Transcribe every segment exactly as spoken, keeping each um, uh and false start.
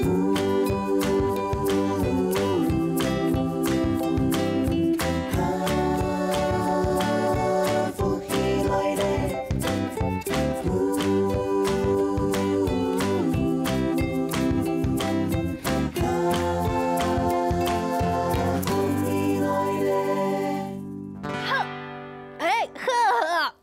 好，哎，好。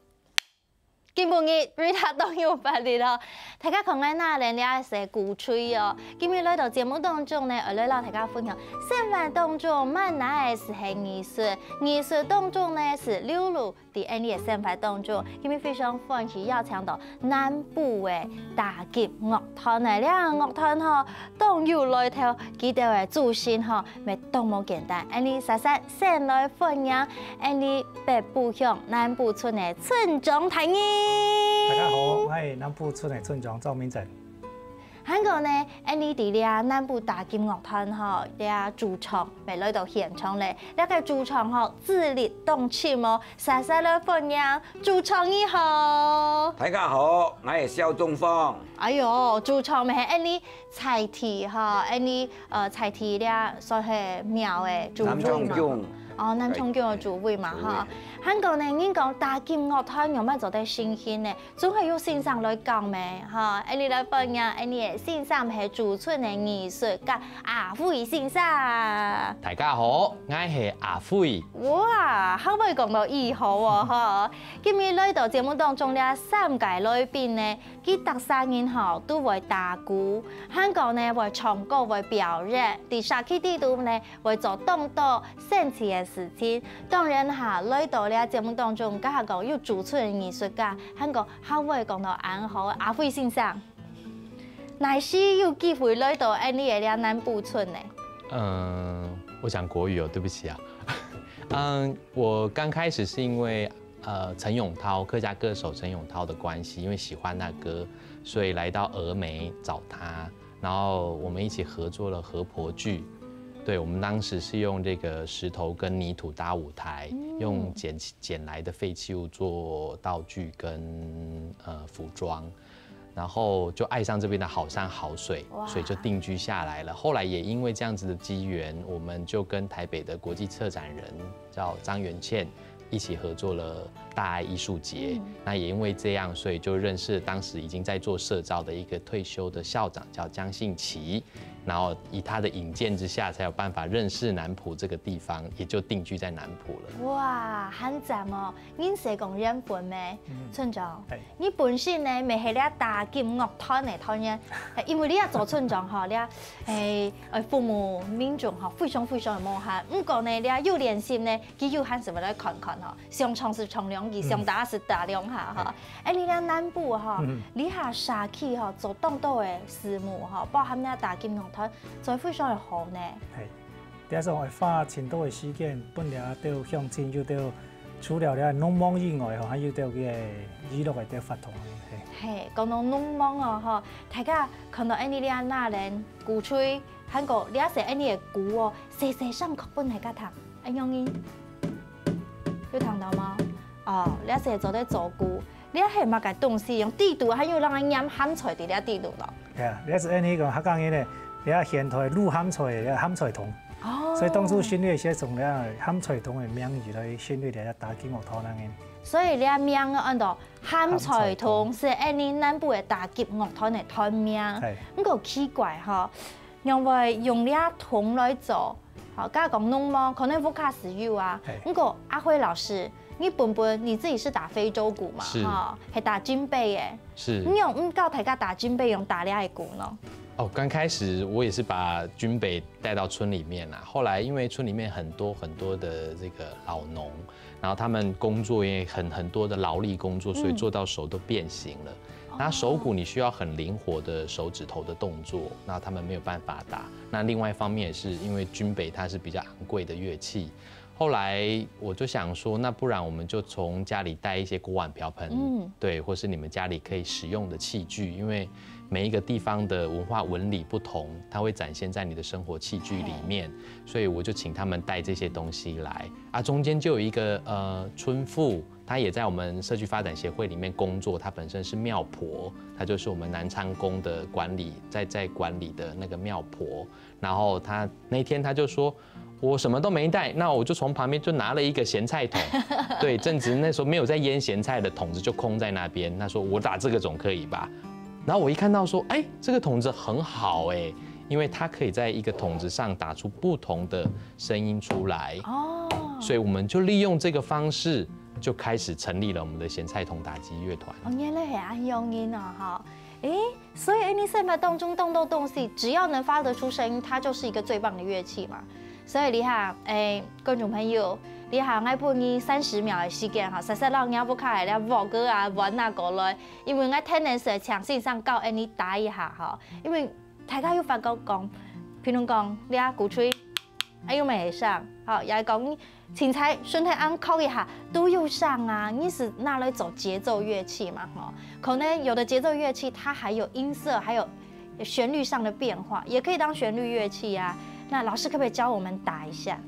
今晡日Rita當有活力哦，大家看𠊎拿等這細鼓槌哦。今日來到節目當中呢，愛來摎大家分享，生活當中滿哪个係藝術，藝術當中呢係流露 在𠊎俚个生活當中，今日非常歡喜邀請到南部个打擊樂團呢。這樂團吼，當有來頭，佢兜个組成吼，乜當無簡單。𠊎俚煞煞先來歡迎𠊎俚北埔鄉南埔村个村長大人。大家好，我係南埔村个村長趙明正。 還過呢，𠊎俚在這南部打擊樂團吼，這主唱乜來到現場咧。這个主唱吼，資歷當深哦，煞煞來歡迎主唱你好。大家好，我係蕭宗芳。哎喲，主唱乜係𠊎俚在地吼，𠊎俚呃在地這算係廟个主唱嘛。南昌宮。哦，南昌宮个主委嘛吼。主委。還過呢，人講打擊樂團仰般做得成型呢？ 總係有先生來講咩，吼，𠊎俚來歡迎𠊎俚个先生係駐村个藝術家阿輝先生。大家好，𠊎係阿輝。哇，好會講到以後哦，吼。今日來到節目當中這三个來賓呢，佢逐儕人吼都會打鼓，還過呢會唱歌、會表演，在社區裡肚呢 會做當多生趣个事情。當然哈，來到這節目當中，該下講有駐村个藝術家，還過好會講到恁好，阿輝先生。哪時有機會來到𠊎俚个這南部村呢？嗯，我講國語哦，對不起啊。嗯，我剛開始是因為呃陳永淘，客家歌手陳永淘的關係，因為喜歡那歌，所以來到峨眉找他。 然後我們一起合作了河婆劇。對，我們當時是用這個石頭跟泥土搭舞台，用撿，撿來的廢棄物做道具跟呃服裝，然後就愛上這邊的好山好水，哇。所以就定居下來了。後來也因為這樣子的機緣，我們就跟台北的國際策展人叫張元倩， 一起合作了大愛藝術節。嗯。那也因為這樣，所以就認識了當時已經在做社造的一個退休的校長，叫江信奇。然後以他的引薦之下，才有辦法認識南埔這個地方，也就定居在南埔了。哇，恁讚哦！恁細講緣分咩？嗯。村長，係。你本身呢，乜係這打擊樂團个團員，因為你也做村長吼，你也，誒，呃，服務民眾吼，非常非常个無閒。毋過呢，你也有練習呢， 佢有閒時會來看看吼，想唱就唱兩句，嗯。想打就打兩下吼。嘿。哎，你這南部吼，嗯。這下社區吼，做當多个事務吼，包含這打擊樂團，做得非常个好呢。嘿，第一種會花盡多个時間，分這兜鄉親，又兜除了這農忙以外吼，還有兜个娛樂个兜活動，嘿。嘿，講到農忙哦吼，大家看到哎，你這下拿等鼓槌， 還過這細恁呢个鼓哦，細細聲確分大家聽，恁樣呢，有聽到無？哦，這細做得做鼓，這係麼个東西？用底肚還有人愛拈鹹菜在這底肚咯。係啊，這係恁呢講客家人呢，這現代滷鹹菜，這鹹菜筒。哦。所以當初新月先從這鹹菜筒个名義來成立這打擊樂團恁呢。所以這名安到鹹菜筒，鹹菜筒。係恁呢南部个打擊樂團个團名。係。毋過奇怪吼， 仰會用這筒來做？好，剛剛講農忙，可能屋下係有啊。嘿。毋過阿輝老師，你本本你自己是打非洲鼓嘛，是。哈，係打金杯耶。是。你仰毋教大家打金杯，仰打這个鼓呢？哦，剛開始我也是把軍北帶到村裡面啦，後來因為村裡面很多很多的這個老農， 然後他們工作因為很，很多的勞力工作，所以做到手都變形了。嗯。那手鼓你需要很靈活的手指頭的動作，哦。那他們沒有辦法打。那另外一方面也是因為軍北它是比較昂貴的樂器，後來我就想說，那不然我們就從家裡帶一些鍋碗瓢盆，嗯。對，或是你們家裡可以使用的器具，因為每一個地方的文化紋理不同，它會展現在你的生活器具裡面，嘿。所以我就請他們帶這些東西來。 啊，中間就有一個，呃，村婦，她也在我们社区发展协会里面工作，她本身是庙婆，她就是我们南昌宫的管理，在在管理的那个庙婆。然后她那天她就说，我什么都没带，那我就从旁边就拿了一个咸菜桶。对，正值那时候没有在腌咸菜的桶子就空在那边，她说我打这个总可以吧？然后我一看到说，哎，这个桶子很好哎，因为它可以在一个桶子上打出不同的声音出来。哦，所以我们就利用这个方式，就开始成立了我们的咸菜桶打击乐团。哦，原來係恁樣哦，哈。誒，所以誒，你生活當中動動東西，只要能發得出聲音，它就是一個最棒的樂器嘛。所以你看，誒，觀眾朋友，你看，𠊎分你三十秒的時間哈，煞煞摎若屋下个這鑊仔啊、碗啊過來，因為𠊎天天係請先生教恁呢打一下哈，因為大家有發覺講，譬如講，你啊鼓槌，哎有沒有上？好，也講你 凊彩順便恁敲一下都有上啊，你係拿來做節奏樂器嘛，吼。可能有的節奏樂器它還有音色，還有旋律上的變化，也可以當旋律樂器啊。那老師可不可以教我們打一下？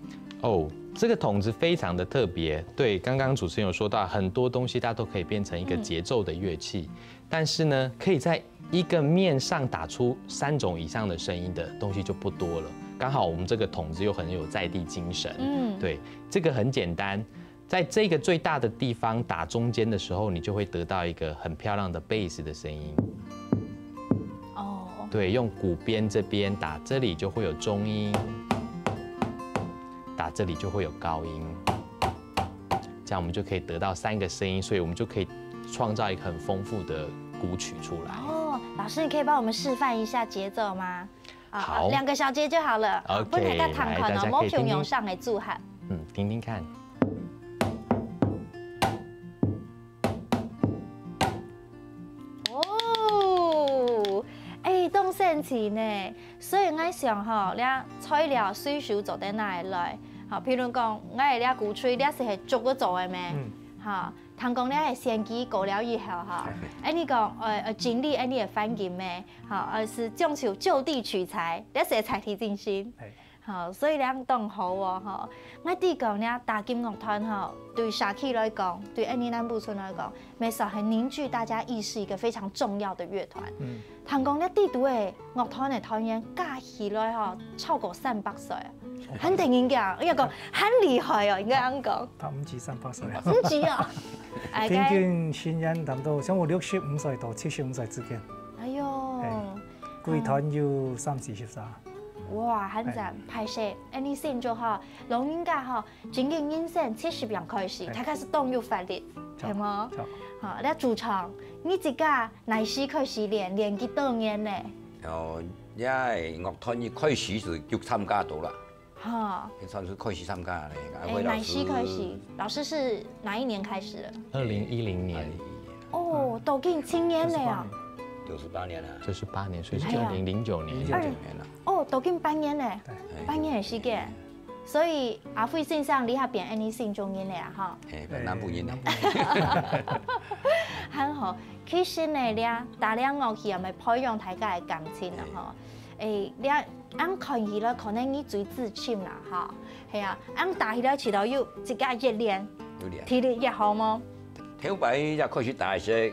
哦，这个桶子非常的特别。对，刚刚主持人有说到，很多东西它都可以变成一个节奏的乐器，但是呢，可以在一个面上打出三种以上的声音的东西就不多了。刚好我们这个桶子又很有在地精神，嗯，对，这个很简单，在这个最大的地方打中间的时候，你就会得到一个很漂亮的 bass 的声音。哦，对，用鼓边这边打，这里就会有中音，打这里就会有高音。这样我们就可以得到三个声音，所以我们就可以创造一个很丰富的鼓曲出来。哦，老师，你可以帮我们示范一下节奏吗？啊，好，两个小节就好了。 OK，不能再弹款了，来，大家可以听听，我们用上来做哈。嗯，听听看。哦，哎，当神奇呢。所以我想吼，你材料随手做得拿来，好，譬如讲，我个这鼓槌，你是系竹个做个咩？嗯，好，听讲你系先机过了以后哈，哎，你讲，呃，呃，整理哎你个环境咩？好，呃，是讲求就地取材，你是在地精神。好，所以你当好哦，吼。我知讲呢，打击乐团吼，对社区来讲，对恩尼南部村来讲，乜算系凝聚大家意识一个非常重要的乐团。嗯，听讲呢，地都个乐团的团员加起来吼，超过三百岁，很得人讲，应该讲很厉害哦，应该这样讲。他毋止三百岁，毋止哦，哎，平均新人差不多像我六十五岁到七十五岁之间。哎呦，哎，贵团有三四十岁。哇，很赞，拍摄，哎，你先做哈，老人家哈，真个人生七十岁开始，他开始动有发力，系吗？好，那主唱，你自家哪时开始练，练几多年呢？哦，也乐团一开始是就参加到啦，哈，算是开始参加嘞。哎，哪时开始？老师是哪一年开始的？二零一零年，哦，都已经七年了啊。九十八年了，九十八年，所以是二零零九年。零九年了。哦，都已经八年了，八年的时间。所以阿輝先生，你还变恩尼新中人了啊，哈。哎，南部人呢。很好，其实呢，这打这乐器也咪培养大家的感情了哈。哎，这样看起来可能你最自信啦哈，系啊，恁打起来起到有自家一练，有练。体力也好吗？头擺也開始打一些，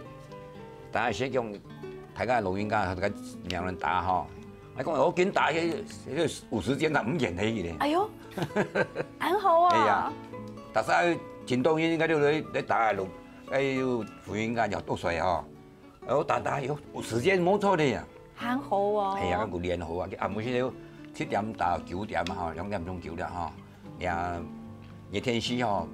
打一些用大家老人家大家兩人打哈。還講我緊打些，五十肩打五肩的咧。哎呦，很好啊。哎呀，大家真多人應該都來來打咯，哎呦，老人家又多歲哈。我打打有有時間無錯的呀。還好哦。哎呀，我練好啊，啊，每日七點到九點哈，兩點鐘九點哈，呀，熱天時吼，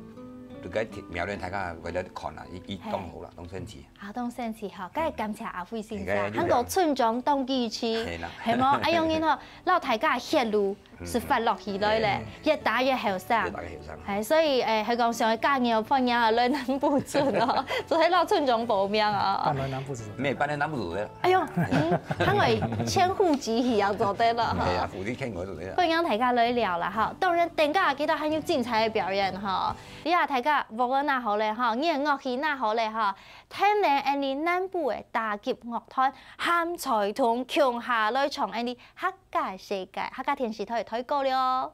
就該苗栗大家為了看啊，一一當好啦，當神奇。好，當神奇哈，該感謝阿輝先生，應該有還有村長當支持，係啦係無？哎，用人吼，老大家血路是發落去來咧，越打越後生越。打越後生。係，所以誒，係講想要加油，朋友來南部村哦，做得老村長報名哦搬。來南部是。沒搬來南部做得。哎呦，嗯，還會遷戶籍去要做得了哈。係啊，附近遷過做得。不然大家來聊了哈。當然，等下記得還有精彩的表演哈。你啊，大家屋仔拿好咧哈，你的樂器拿好咧哈，聽咧，恁呢南部的打擊樂團含財團共下來唱恁呢客家世界，客家電視台的台歌了哦。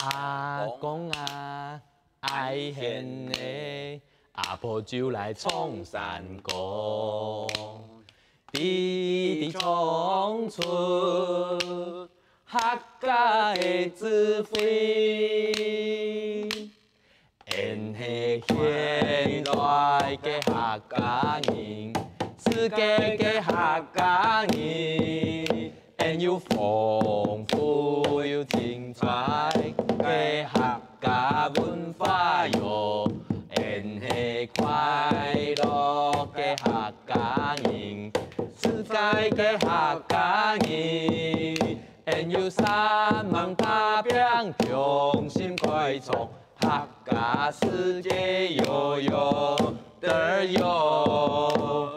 阿公啊，愛現个，阿婆就來唱山歌。 弟弟唱出客家个智慧，𫣆係現代个客家人，世界个客家人，𫣆有豐富有精彩个客家文化喲，𫣆係快樂个客家人。 世界个客家人，𫣆有煞猛打拚，同心開創客家世界喲喲喲喲。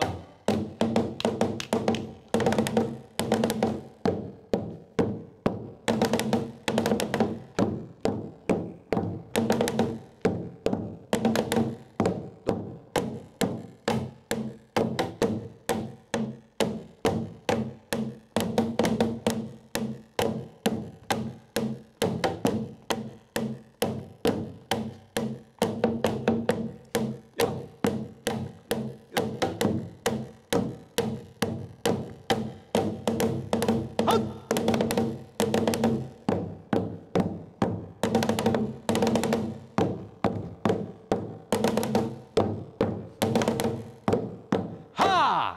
哈！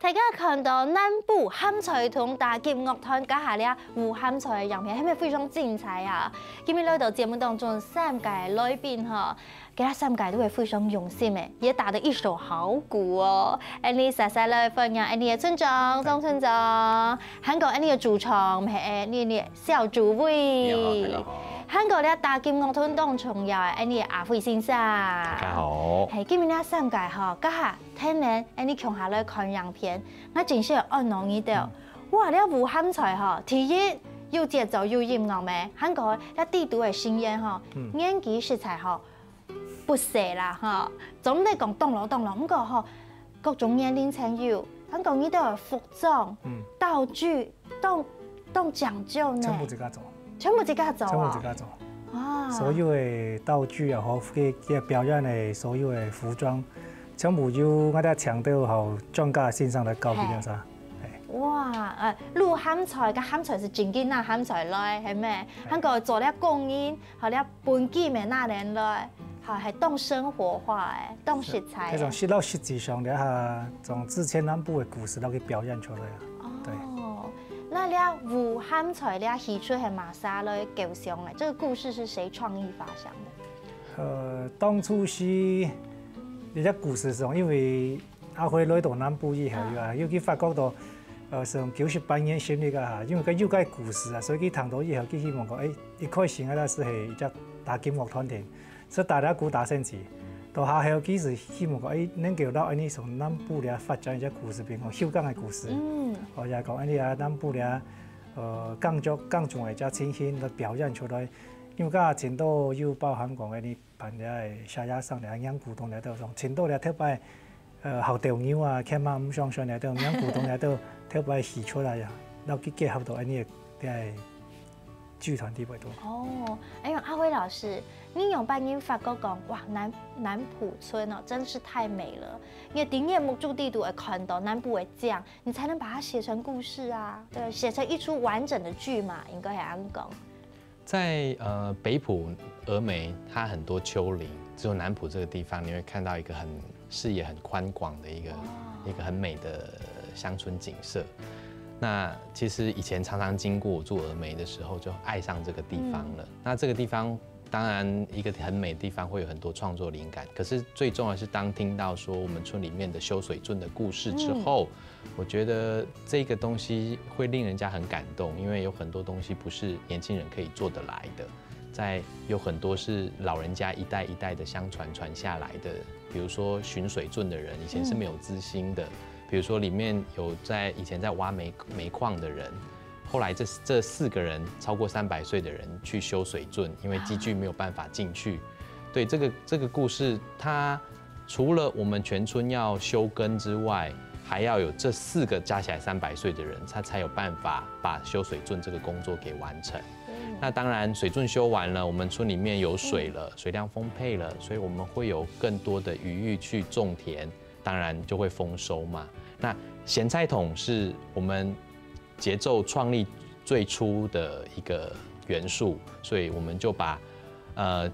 大家看到南部鹹菜同打擊樂團，加下這無鹹菜个影片，係毋係非常精彩啊？今日來到節目當中，三個來賓吼，佢等三個都係非常用心个，也打得一手好鼓哦。恁呢，煞煞來歡迎恁呢个村長，鍾村長，還有恁呢个主唱，係恁呢个小主委，你好，大家好。還有這打擊樂團當重要个恁呢个阿輝先生，大家好。係，今日這三個吼，加下 天然，恁呢共下來看影片，𠊎真係愛問你兜。哇，這無鹹菜吼，第一有節奏有音樂咩？還過這底肚个成員吼，年紀實在吼不細啦吼，總毋得講當老當老，毋過吼各種年齡層有，還過你兜个服裝、道具 當當講究呢。全部自家做。全部自家做啊？全部自家做。哇！所有个道具也好，佢佢表演个所有个服裝，全部由𠊎兜請到好專家先生來教佢兜啥。哇，呃，滷鹹菜，該鹹菜係真个拿鹹菜來，係無？還過做了工藝， 好了，本地个拿人來，好，還當生活化个，當實在个。該種實到實際上个哈，從之前南部个故事，然後去表演出來啊。對。哦，該這無鹹菜這戲齣係麼儕來構想个？這個故事是誰創意發想的？呃，當初係這隻故事上，因為 阿輝來到南部以後啊，又去發覺到，呃，像九十八年成立个哈，因為佢有个故事啊，所以佢聽到以後，佢希望講，誒，一開始啊，該係一隻打擊樂團體，係打打鼓打生意。到下後，佢係希望講，誒，能夠摎恁呢從南部來發展一隻故事，比如講秀港个故事，嗯，或者講恁呢啊，南部來，呃，耕作耕種个一隻情形來表演出來。因為該前頭有包含講恁呢 辦這个謝野賞這个迎古董這兜，像青島這頭擺，呃，好鬥牛啊，牽馬毋上船這兜，迎古董這兜頭擺戲齣來啊，然後去結合到恁呢个這个劇團底背肚。哦，哎喲，阿輝老師，你仰般人發覺講，哇，南南埔村哦，真是太美了。因為在你个目珠底肚會看到南埔个靚，你才能把它寫成故事啊，對，寫成一齣完整的劇嘛，應該係恁講。在呃北埔峨眉，它很多丘陵，只有南埔这个地方，你会看到一个很视野很宽广的一个一个很美的乡村景色。那其实以前常常经过住峨眉的时候，就爱上这个地方了。那这个地方当然一个很美的地方，会有很多创作灵感。可是最重要的是，当听到说我们村里面的修水圳的故事之后，我觉得这个东西会令人家很感动，因为有很多东西不是年轻人可以做得来的。在有很多是老人家一代一代的相传传下来的，比如说巡水圳的人，以前是没有资薪的，比如说里面有在以前在挖煤煤矿的人，后来这这四个人超过三百岁的人去修水圳，因为机具没有办法进去。对，这个这个故事，它除了我们全村要休耕之外，还要有这四个加起来三百岁的人，他才有办法把修水圳这个工作给完成。那当然，水圳修完了，我们村里面有水了，水量丰沛了，所以我们会有更多的余裕去种田，当然就会丰收嘛。那咸菜桶是我们节奏创立最初的一个元素，所以我们就把呃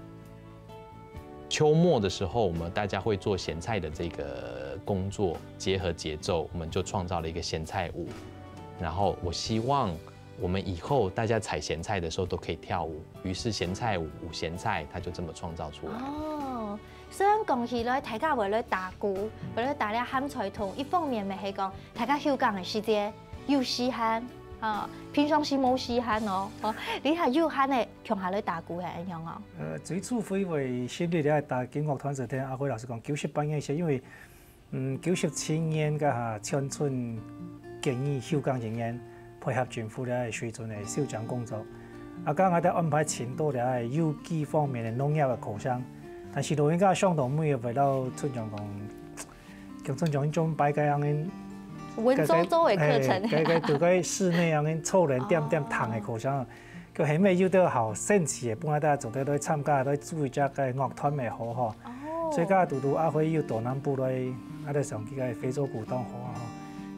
秋末的时候，我们大家会做咸菜的这个工作，结合节奏，我们就创造了一个咸菜舞。然后我希望我们以后大家采咸菜的时候都可以跳舞，于是咸菜舞舞咸菜，它就这么创造出来。哦，虽然讲起来大家为了打鼓，为了打了咸菜桶，一方面也系讲大家休耕的时间有时间，啊，平常时冇时间哦，哦，你还有闲的，共下来打鼓系恁样哦。呃，最初会为心里咧打鼓乐团是听阿辉老师讲，九十八年时，因为嗯九十七年个哈，乡村建议休耕一年，配合政府咧水圳的修整工作。啊，刚刚在安排请到咧有机方面的农业的课程，但是老人家上到尾为了村长讲，乡村长一种摆个样个文绉绉的课程，个个都在室内样个凑人点点糖的课程。 个系乜有得好神奇个，本来大家做得来参加，来组一只个乐团乜好吼。所以个拄拄阿辉又到南部来，啊，来上去个非洲鼓当好啊吼。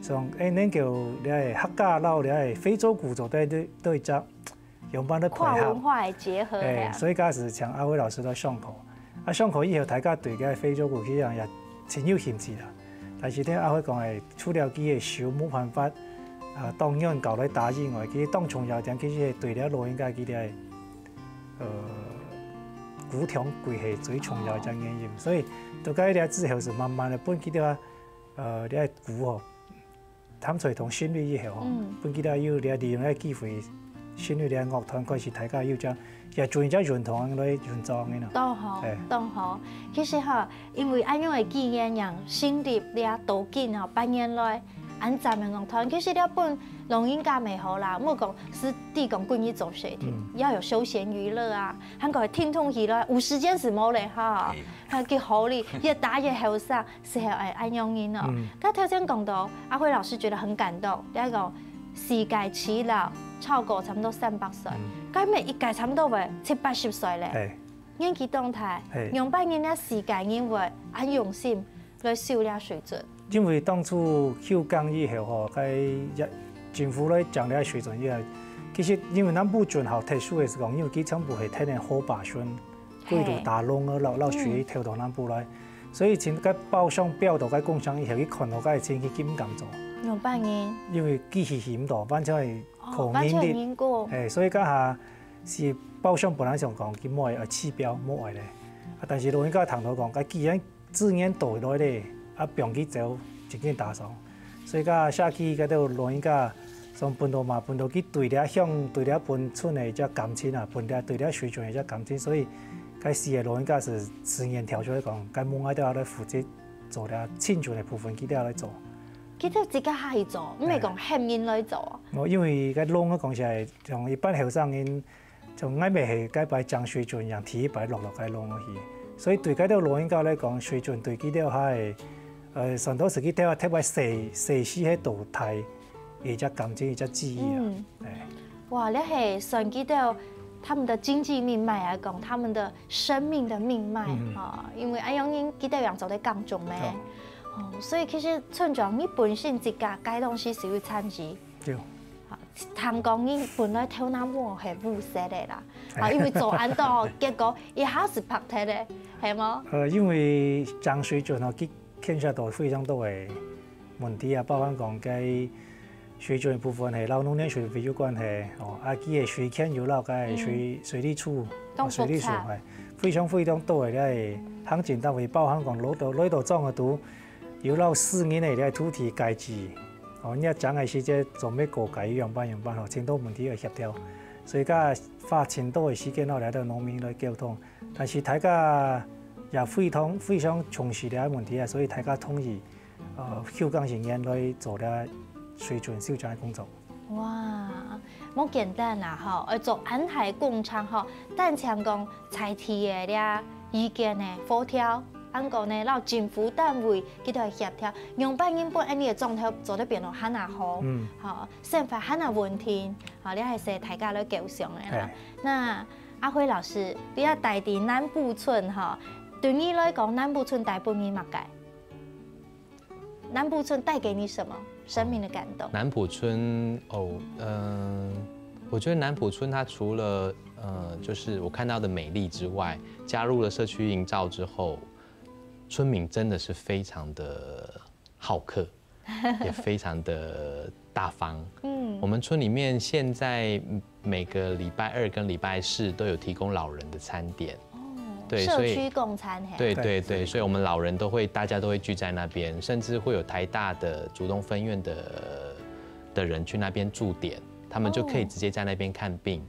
像哎，能够了客家佬了非洲鼓做得对对只，用般的配合。跨文化的结合，哎，所以个是请阿辉老师来上课。 啊，上课以后，大家对个非洲鼓其实也真有兴趣啦。但是听阿辉讲，哎，除了佢个手冇办法啊，当然搞来打印外，其实当重要一点，其实对了老人家佢个呃鼓腔，佢系最重要一个原因。所以，到该了之后是慢慢的分佢个呃，了鼓吼。 谈出同心里以后吼，本记得有了利用个机会，心里个乐团开始大家有将也做一只运动来运作个呢。当好，当好。其实哈，因为恁样个纪念，让心里了多见哦，半年来，恁赞个乐团，其实了本老人家也好啦，莫讲是地讲过去做事情，要有休闲娱乐啊，还个听众娱乐，有时间是无嘞哈，还给好哩，越打越后生。 是系爱恁样个哦。刚头先讲到，阿辉老师觉得很感动，第一个世界耆老超过差不多三百岁，该每一个差不多会七八十岁嘞，年纪当大，用百年个世界人会恁用心来修了水圳。因为当初休耕以后吼，该政府来讲了水圳以后，其实因为南部圳好特殊个是讲，因为佢全部系天然河拔村，过度打弄个老老水头到南部来。 所以前个包厢表到个工厂以后，佢看到个情形，佢毋敢做。两百年。因为机器起毋到，完全系靠人力。哎，所以个下是包厢本来想讲，佢莫爱弃标，莫爱咧。啊，但是老人家谈到讲，个既然资源到来咧，啊，放佢走，一定打爽。 所以个社区个都老人家，从本土嘛，本土佢对了乡，对了本村个一只感情啊，本了对了水圳个一只感情，所以个时个老人家是自然跳出来讲，个母爱都要来负责做了青春个部分，佢都要来做。佢都自家下去做，毋系讲喊人来做。哦，因为个弄个讲起来，像一般后生人。 像𠊎乜係該擺漳水圳樣第一擺落落該浪落去，所以對該兜老人家來講，水圳對佢兜下个，呃，算到係佢兜下特別細細時係到大，一隻感情，一隻記憶啊。嗯。哎。哇，這係算佢兜他們的經濟命脈來講，他們的生命的命脈，嗯。哈，因為恁樣人佢兜樣做得耕種咩？對。哦，所以其實村長你本身自家該東西係有參與。對。啊，聽講你本來頭那毛係烏色个啦，啊，因為做恁多，結果一下子白忒个，係無？呃，因為種水圳吼，佢牽涉到非常多个問題啊，包含講該水圳个部分係摎農業水利有關係，哦，啊，佢个水權有摎該水，嗯。水利處，當複雜。哦，水利署，係，非常非常多个這个行政單位，包含講來到，來到莊个都，有摎私人个這个土地改制，哦，你愛種个時節，做咩過改，有樣般樣般吼，真多問題愛協調，所以該花真多个時間摎這个農民來溝通，但是大家也非常，非常重視這个問題啊，所以大家同意 呃，休耕一年來做這水圳修整个工作。哇，無簡單啦吼，愛做恁大工程吼，單淨講在地个這意見呢，協調，還過呢，摎政府單位佢兜協調，仰般人分恁呢个莊頭做得變到還較好，嗯。吼，生活還較穩定，吼，這係大家來共想个啦。嘿。那阿輝老師，你也戴在南埔村吼，對你來講，南埔村帶分你麼个？ 南埔村帶給你什麼生命的感動？南埔村哦，嗯、我觉得南埔村它除了呃，就是我看到的美丽之外，加入了社区营造之后，村民真的是非常的好客，也非常的大方。嗯，我们村里面现在每个礼拜二跟礼拜四都有提供老人的餐点。哦，对，所以社区共餐嘿。对对对，对，所以我们老人都会，大家都会聚在那边，甚至会有台大的竹东分院的的人去那边驻点，他们就可以直接在那边看病。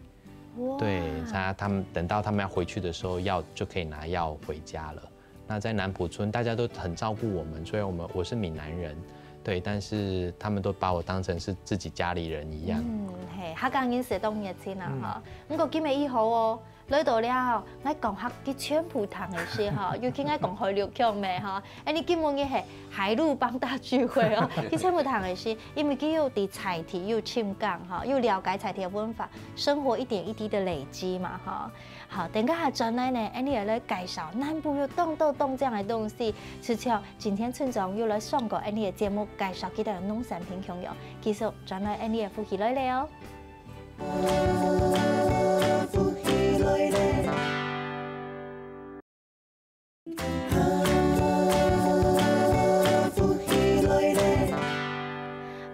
哦，哇，对，他他们等到他们要回去的时候，药就可以拿药回家了。那在南埔村，大家都很照顾我们，虽然我们，我是闽南人，对，但是他们都把我当成是自己家里人一样。嗯，嘿，客家人是當熱情啊，嗯。哈。不過今日以後哦，來到了，𠊎講客佢全部聽得識哈，尤其𠊎講海陸腔咩哈，哎，你根本就係海陸幫大聚會哦，佢全部聽得識，因為佢有在在地有深耕哈，有了解在地的文化，生活一點一滴的累積嘛哈。 好，等下轉來呢，𠊎俚來介紹南部有當多當靚个東西，就像今天村長又來上過𠊎俚个節目，介紹佢个農產品共樣。繼續轉來𠊎俚个福氣來了哦。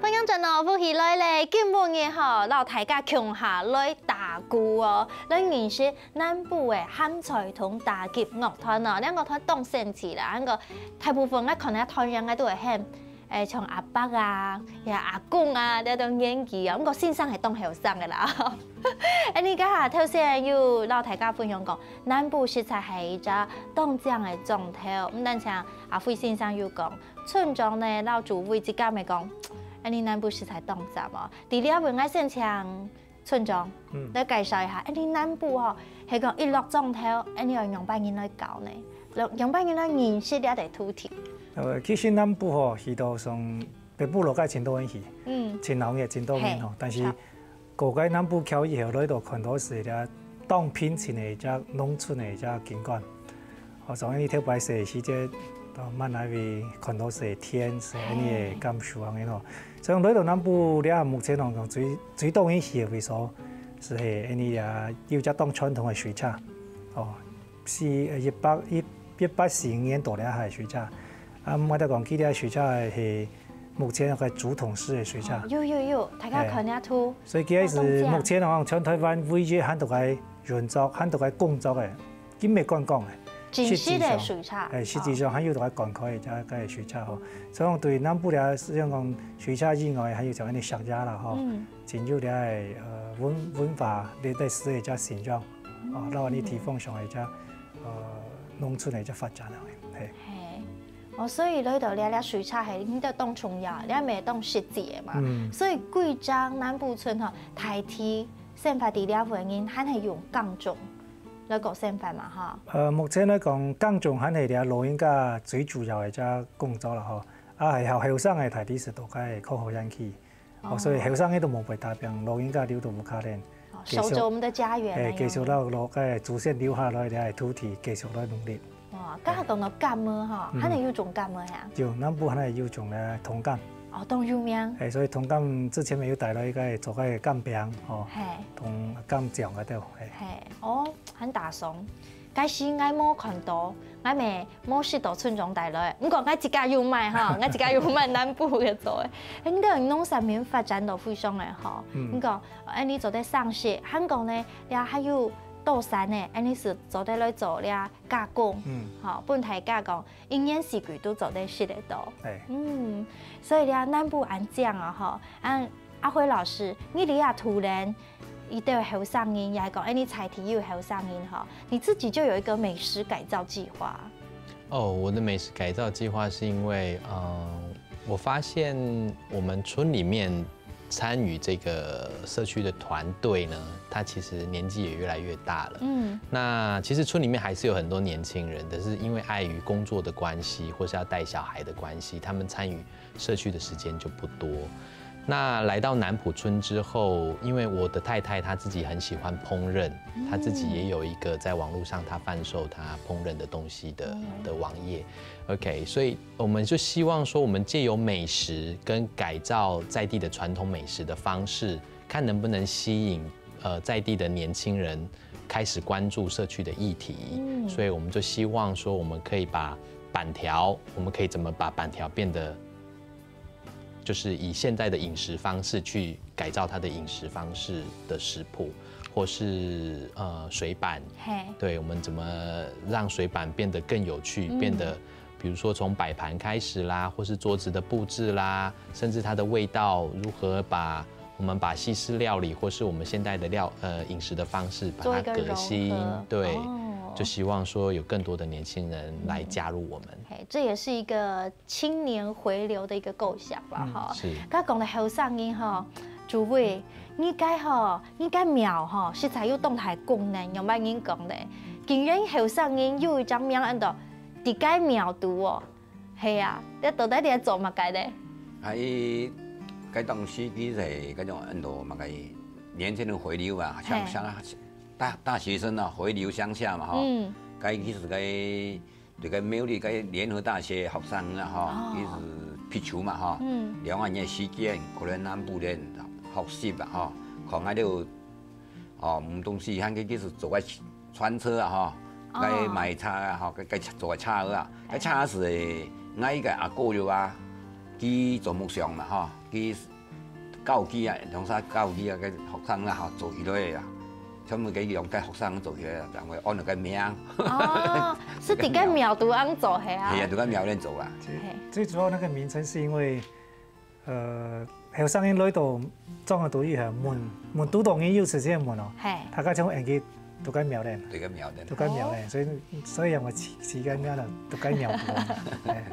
歡迎轉來，福氣來了！今晡日吼，摎大家共下來打鼓哦，來認識南部个鹹菜同打擊樂團哦。這樂團當神奇啦，恁个大部分𠊎看這團員𠊎都會喊 誒，像阿伯啊、呀阿公啊，這種年紀啊，毋過先生係當後生个啦。恁呢，這下頭先有摎大家分享講，南部實在係一隻當靚个莊頭。毋單淨阿輝先生有講，村長呢，摎主委自家乜講，恁呢南部實在當讚哦。在這位𠊎先請 村長，嗯。來介紹一下，恁呢南部吼，係講一落莊頭，恁呢愛仰般人來搞呢？仰般人來認識這塊土地？呃，其實南部吼，去到從北部落該真多人去，嗯。真鬧熱，真多人吼，嘿，但是著。過該南部橋以後，來到看到係這當平靜个一隻農村个一隻景觀。 哦，所以你頭擺細時節，到滿來位看到係天，係恁呢个感受恁呢吼。所以來到南部這目前來講，最，最多人去个位所，係係恁呢啊，有隻當傳統个水車。哦，係一百，一，一八四五年到這下个水車。啊，毋過得講，佢這水車係目前个竹筒式个水車。哦，有，有，有，大家看這圖。所以佢係目前來講，全台灣唯一還在該運作、還在該工作个，佢毋係觀光个。 真實个水車。實際上，誒，實際上還有在該灌溉个這个水車吼。所以講對南部來講，水車以外，還有像恁呢石野啦吼，嗯。真有這个，呃，文，文化歷史个這成長，哦，嗯。然後你地方上个這，呃，農村个這發展啊，嘿。嘿。哦，所以來到這，這水車係應該當重要，這乜當實際个嘛。嗯。所以歸隻南部村吼，大體生活在這位人還係用耕種 來過生活嘛，哈。呃，目前來講，耕種還係這老人家最主要个一隻工作啦，吼。啊，係後，後生个大體係到該科學園區，哦，所以後生个都無會打拚，老人家留到屋下咧，哦，繼續，守著我們的家園，哎，繼續，哎喲。摎，摎該祖先留下來个土地，繼續來努力。哇，剛才講到柑仔哈，嗯。還有一種柑仔呀？有，南部還有一種呢，通柑。哦，當有名。哎，所以通柑之前有帶來一個做個柑餅，哦，嘿。同柑醬个都，哎。嘿，哦，很打爽。 該時𠊎無看到，𠊎乜無食到村長帶來。毋過𠊎自家有買哈，𠊎自家有買南部个做个。哎，你講農產品發展到非常个好，嗯。你講，哎，你做得上市，還講呢，這還有多產呢，哎，你係做得來做這加工，嗯。吼，分大家講，一年四季都做得食得到。哎。嗯，所以這南部恁靚啊，吼，恁 阿輝老師，你這下突然，一兜後生人也講，哎，你在地有後生人哈，你自己就有一個美食改造計劃。哦，我的美食改造計劃是因為，呃，我發現我們村裡面參與這個社區的團隊呢，他其實年紀也越來越大了。嗯。那其實村裡面還是有很多年輕人，但是因為礙於工作的關係，或是要帶小孩的關係，他們參與社區的時間就不多。那來到南埔村之後，因為我的太太她自己很喜歡烹飪，嗯。她自己也有一個在網路上她販售她烹飪的東西的，嗯。的網頁。OK，所以我們就希望說，我們藉由美食跟改造在地的傳統美食的方式，看能不能吸引，呃，在地的年輕人開始關注社區的議題。嗯。所以我們就希望說，我們可以把粄條，我們可以怎麼把粄條變得 就是以現在的飲食方式去改造他的飲食方式的食譜，或是，呃，水粄。嘿。對，我們怎麼讓水粄變得更有趣，嗯。變得，比如說從擺盤開始啦，或是桌子的佈置啦，甚至它的味道如何把，我們把西式料理或是我們現代的料，呃，飲食的方式把它做一個融合。革新，對，哦。就希望說有更多的年輕人來加入我們。嗯。嘿，這也是一個青年回流的一個構想吧，嗯，吼。是。該講到後生人吼，諸位，你該吼，你該廟吼，實在有當大功能，仰般人講咧？竟然後生人有一隻名安到，佇該廟肚哦。係啊，這到底你在做麼个咧？啊，伊該當時其實係該種安到麼个年輕人回流啊，像，嘿。像大，大學生啊，回流鄉下嘛，吼。嗯。該其實該 對該廟裡該聯合大學學生啊，吼，哦。佢係必修嘛，吼。嗯。兩個月時間，過來南部咧學習啊，吼。看下了，哦，毋同時間佢，佢係做个餐車啊，吼，哦。該賣茶啊，吼，該，該做个茶啊，該茶係𠊎个阿哥有啊，佢做木匠嘛，吼，佢 教佢啊，用啥教佢啊，个學生啦，吼，做起來啊，全部佢用个學生做起來啊，然後安了个名。哦，係佇个廟肚恁做係啊？係啊，就个廟恁做啊。最，嘿。最主要那個名稱是因為，呃，後生人來到庄个肚以後，問，問堵到人有時間問哦，嘿。大家從演技 都該廟咧。都該廟咧。都該廟咧，哦。所以，所以我起，起个名了，都該廟肚。哎。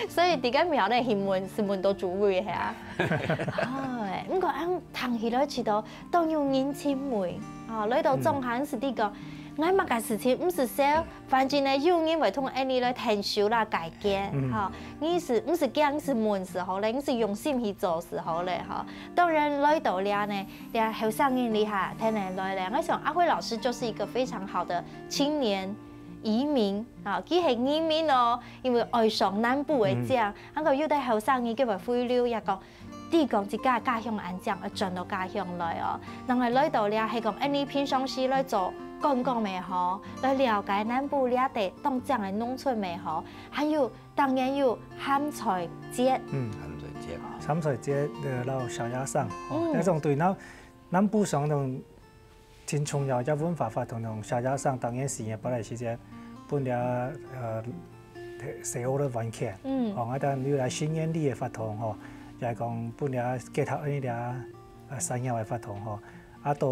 所以佇該廟咧，係問，係問到主委係啊。哎，毋過恁聽起來，知道當有人情味，哦，來到庄下係知講，嗯。𠊎麼个事情毋使愁，嗯。反正呢，有人會同𠊎俚來𢯭手啦，解決，嗯。吼，你係，毋使驚，係問就好咧，你係用心去做就好咧，吼。當然，來到這呢， 這後生人這下，天天來咧。𠊎想阿輝老師就是一個非常好的青年移民啊，佢係移民哦，因為愛上南部个靚，嗯。還過有兜後生人佢會回流，也講，知講自家家鄉恁靚，愛轉到家鄉來哦。然後來到這係講，恁呢平常時來做觀光也好，來了解南部這地當靚个農村也好，還有當然有鹹菜節。嗯。鹹菜節。鹹菜節，呃，摎燒鴨賞，哦，嗯。該種對南，南部上種 盡重要个文化活動，像燒鴨賞，當然係个，本來時節，分這，呃，西歐个文獻，嗯。吼，啊，當然有來新年禮个活動，吼，也係講分這結合呢這，呃，產業个活動，吼。啊，到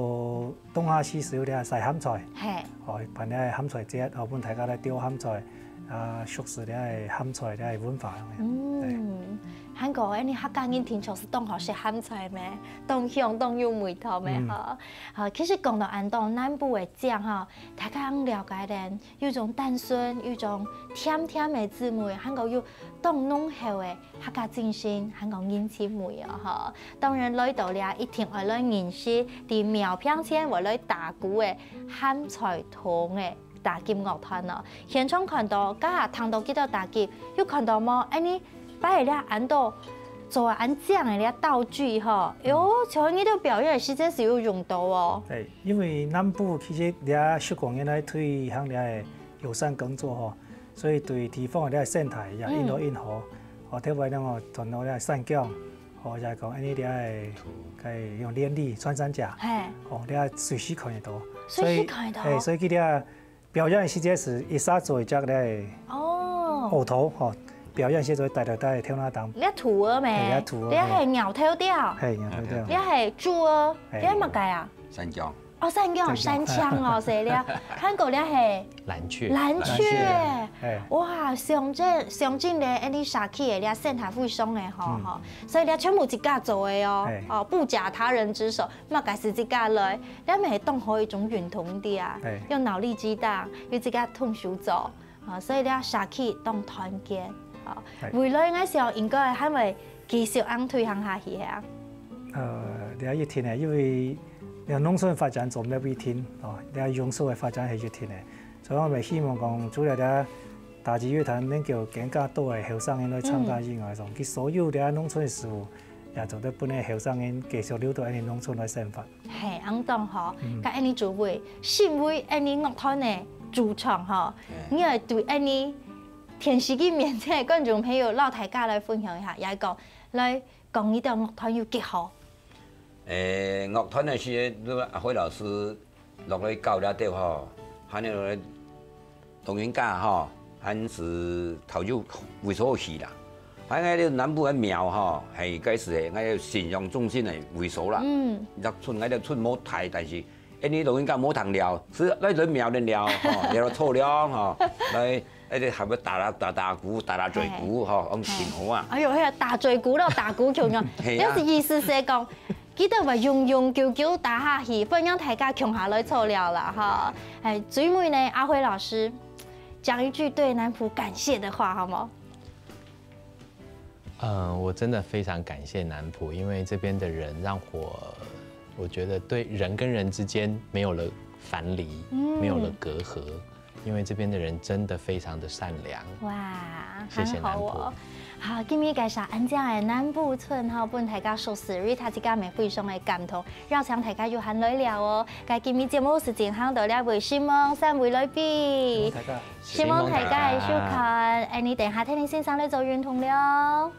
冬下時係有這曬鹹菜，嘿。吼，辦這鹹菜節，吼，分大家來釣鹹菜，啊，熟識這个鹹菜這个文化恁樣。嗯，還過恁樣客家人定著係當好食鹹菜咩，當香當有味道咩吼。好，其實講到恁多南部个醬吼，大家了解咧，有種單純，有種甜甜个滋味，還過有當濃厚个客家精神，還過人情味哦吼。當然來到這一定愛來認識，在廟坪前會來打鼓个鹹菜湯个 打擊樂團哦。現場看到，該下聽到幾多打擊，有看到無？恁樣擺个這恁多做恁靚个這道具吼，喲，像你兜表演个時節係有用到哦。對，因為南部其實這十公里來推行這个友善耕作吼，所以對地方个這生態也影響影好。哦，特別講哦，傳到這山腳，哦，也講恁樣這个，該用連理穿山甲，嘿，哦，這隨時看得到，隨時看得到。所以，嘿，所以佢這 表演个時節係一下做一隻个哦，芋頭吼，表演時節帶到帶跳那當。你係兔仔咩？係，你係兔仔，你係鳥頭鳥，係，鳥頭鳥。你係豬仔，嘿，你係麼个啊？山薑。哦，山薑，山薑。山薑哦，係了。還過你係藍鵲。藍鵲。藍鵲，嘿。哇，上陣上陣咧，恁樣社區个，你係生態非常个吼，嗯。吼，所以你全部自家做个哦，嘿。哦，不假他人之手。 麼个係自家來，這乜係當好一種運動个啊，對。用腦力激盪，又自家動手做，啊，所以這社區當團結，啊，對。未來𠊎想應該還會繼續恁推行下去，係啊。呃，這一定个，因為這農村發展總係一定，哦，這永續个發展係一定个，所以𠊎乜希望講，除了這打擊樂團能夠更加多个後生人來參加以外，嗯。佢所有這農村个事務，也做得分這後生人繼續留到𠊎等農村來生活。 係，恁當好，嗯。該恁樣做位，身為恁樣樂團个主唱吼，嗯。你愛對恁樣電視機面前个觀眾朋友，摎大家來分享一下，也係講，來講你兜樂團有幾好。誒，樂團个時，阿輝老師落來教這兜吼，還有 老人家吼，還係頭有位所去啦。還𠊎兜南部个廟吼，係該時个𠊎兜信仰中心个位所啦。嗯。若村𠊎兜村無大，但是，誒，你老人家無通尞，係來到廟裡尞吼，尞到粗糧吼，來，誒，還要打打打打鼓，打打嘴鼓吼，用琴吼啊。哎喲，那個打嘴鼓咯，打鼓球呢，係啊。就是意思係講， 佢兜會永永久久打下去，分讓大家共下來做了啦，哈。哎，最尾呢，阿輝老師，講一句對南埔感謝的話，好無？嗯，我真的非常感谢南埔，因为这边的人让我，我觉得对人跟人之间没有了藩篱，没有了隔阂，因为这边的人真的非常的善良。哇，谢谢南埔。好哦。好，今日介绍恁靚个南埔村吼，分大家熟識，Rita自家乜非常个感動，邀請大家有閒來尞哦。該今日節目時間行到這位，承蒙三位來賓，大家。承蒙大家个收看，哎，你等下天天先生來做運動了。